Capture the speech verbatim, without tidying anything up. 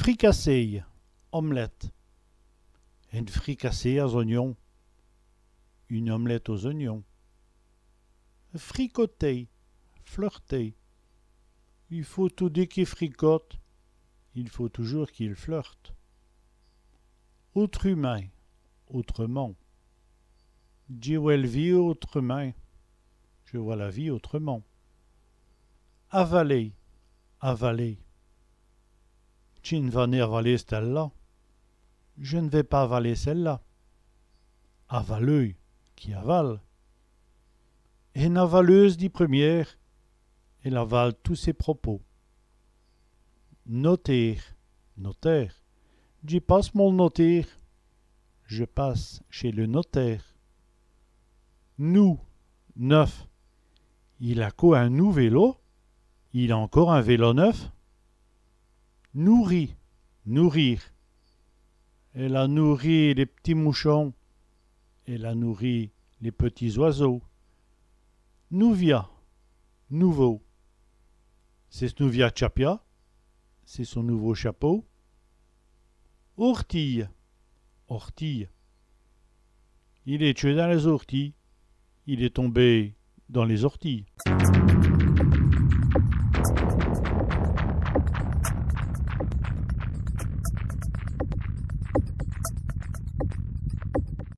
Fricassé, omelette. Ène fricassé aus ognons. Une omelette aux oignons. Fricoter, flirter. I faut toudi qu'i fricote. Il faut toujours qu'il flirte. Ôtrumint, autrement. Dji wè l' vîye ôtrumint. Je vois la vie autrement. Avaler, avaler. Dji n' va nén avaler cèle-là. Je ne vais pas avaler celle-là. Avaleû, qui avale. Ène avaleûse di prumîre, elle avale tous ses propos. Notér, notaire. Dji passe mol notér. Je passe chez le notaire. Noû, neuf. Il a co in noû vélo. Il a encore un vélo neuf. Nouri, nourrir. Èle a nouri lès p'tits mouchons. Elle a nourri les petits oiseaux. Nouvia, nouveau. C'èst s' nouvia tchapia. C'est son nouveau chapeau. Ôrtîye, ortie. Il èst tcheû dins lès ôrtîyes. Il est tombé dans les orties.